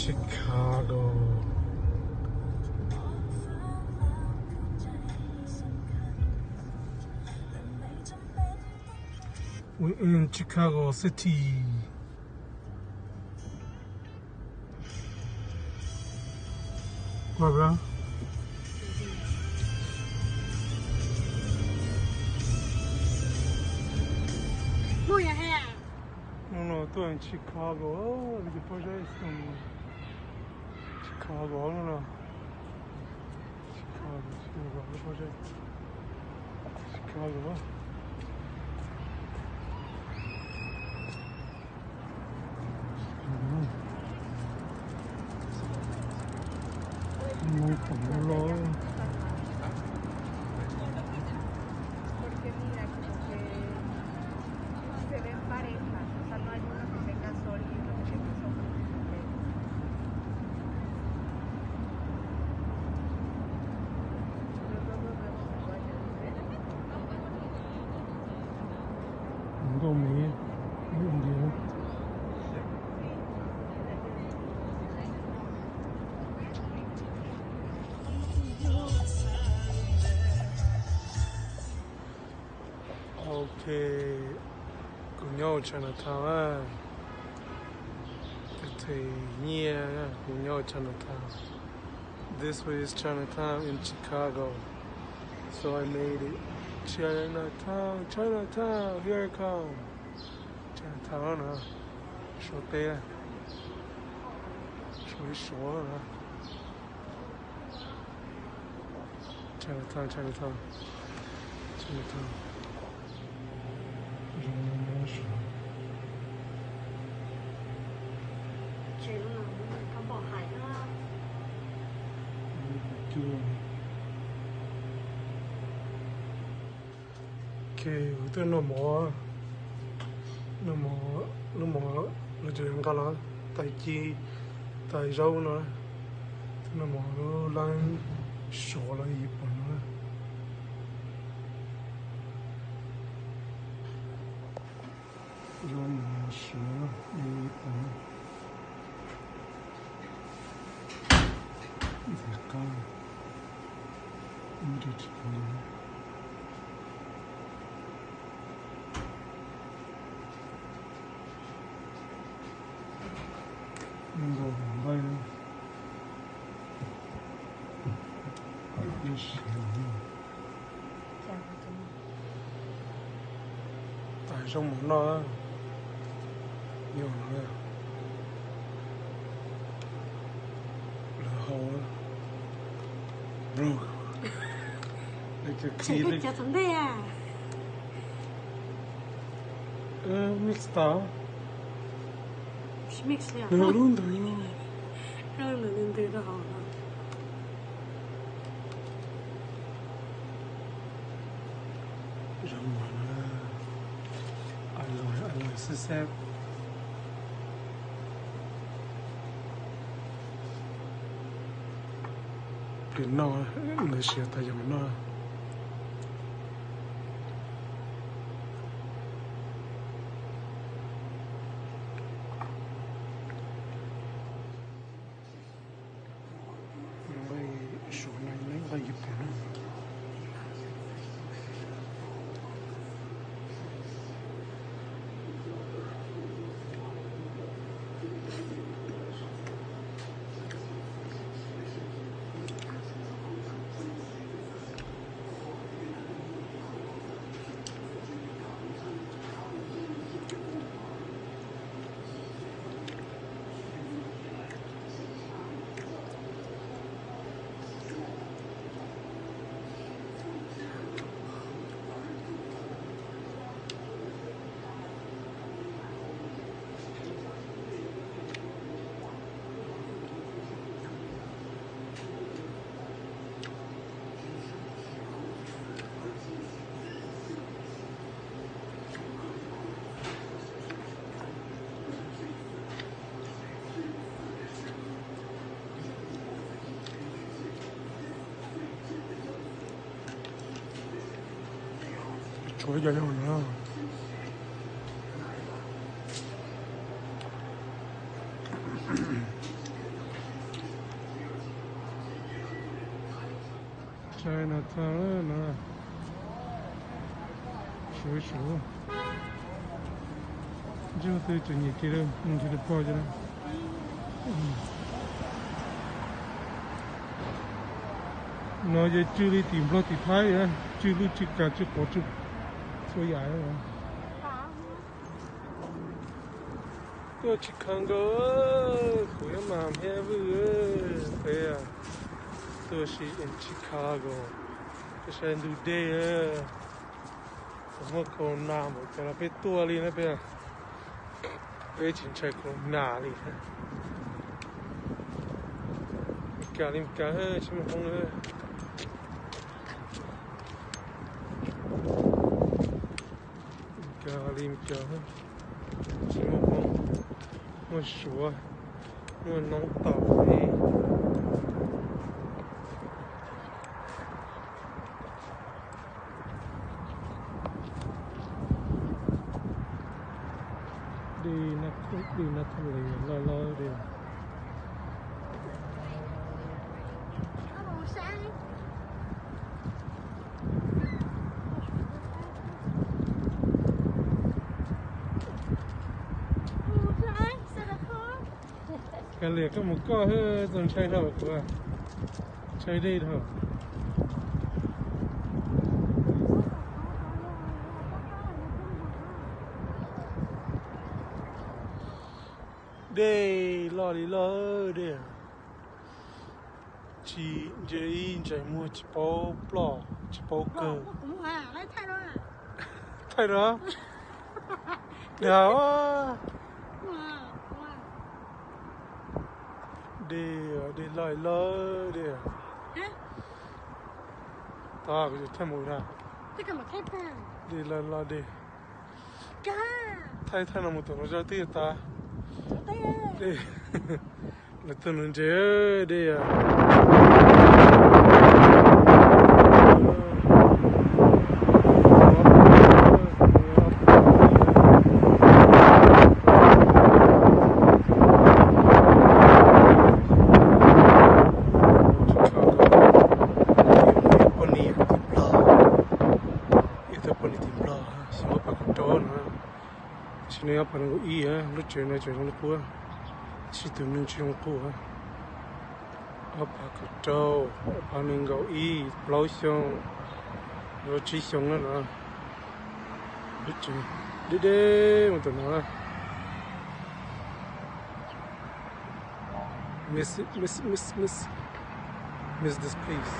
Chicago. We in Chicago City. What, bro? Hnub no tuaj Chicago, li poj zeb xwb. Chicago no. Chicago, Chicago, poj zeb. Chicago. Mus pom los. Nkauj me, ib ntiag. Ok, kuv nyob Chinatown na. Kuv them nyiaj, kuv nyob Chinatown. This way is Chinatown in Chicago. So I made it. Chinatown, Chinatown, here I come. Chinatown no, Suav teb, Suav ib Suav no. Chinatown, Chinatown, Chinatown. Ok, kuv twb noj mov, noj mov, noj mov los cov nqa los tais ci, tais zaub no, twb noj mov lub lab Suav los Yis Poos no. Zaub mov Suav, Yis Poos. Ntxim qab, ib nrag tsis pom ntawd. Nkaus nqaij, ib siav. Tais zaub mov noj, yog no, lawv haus, bro, lawv cov khi li, mix tas, nws lub ntawd, ntws rau hauv. Zaub mov na, a lais xwb xab. Plis noj, nws siav tas yog noj. Nqaij Suav no, nqaij Yis Poos na. Tshuav cov yog no. Chinatown no, suav suav. Ntsej muag twg tseem nyiam kev lawm, mus nrhiav lwm pog cov no. No yog tsw li tim Nplog tim Thaib, tsw lwj tsw kav tsw quav tsw txhua yam. Tuaj Chicago, kuv yuav mas Mhiab Vwj, peb tuaj si Chicago, peb saib ntug dej. Txawm muaj corona npaum cas los peb tuaj li na peb, peb tsis ntshai corona li. Meskas li Meskas, tsis muaj Hmoob. Meskas li Meskas, tsis muaj Hmoob, muaj Suav, muaj noob tau li. Dej no, dej no thaj li loj loj li. Kav liam koj mus koj, txaus ntshai dhau kuv, ntshai dej dhau. Dej loj li loj dej. Tsis ntsia ib ntsais muag tsis paub ploj tsis paub kawg. Thaij no, dej, dej loj li loj dej. Tod kuv thaij mus na. Dej loj loj dej. Thaij thaij no mus tom no zog twb yuav tas. Lawv tuaj nuv ntses dej. Ib tug poj niam tim Nplog, xyoo ob phav kaum rau no. Sim neej ob phav nees nkaum ib, lub tsev no tseem zoo li qub, tsis tus neeg tsis zoo li qub. Ob phav kaum rau, ob phav nees nkaum ib, plaub xyoo, yuav tsib xyoo na no. Lub tsev deb deb mus tom no. Miss, miss, miss, miss, miss this place.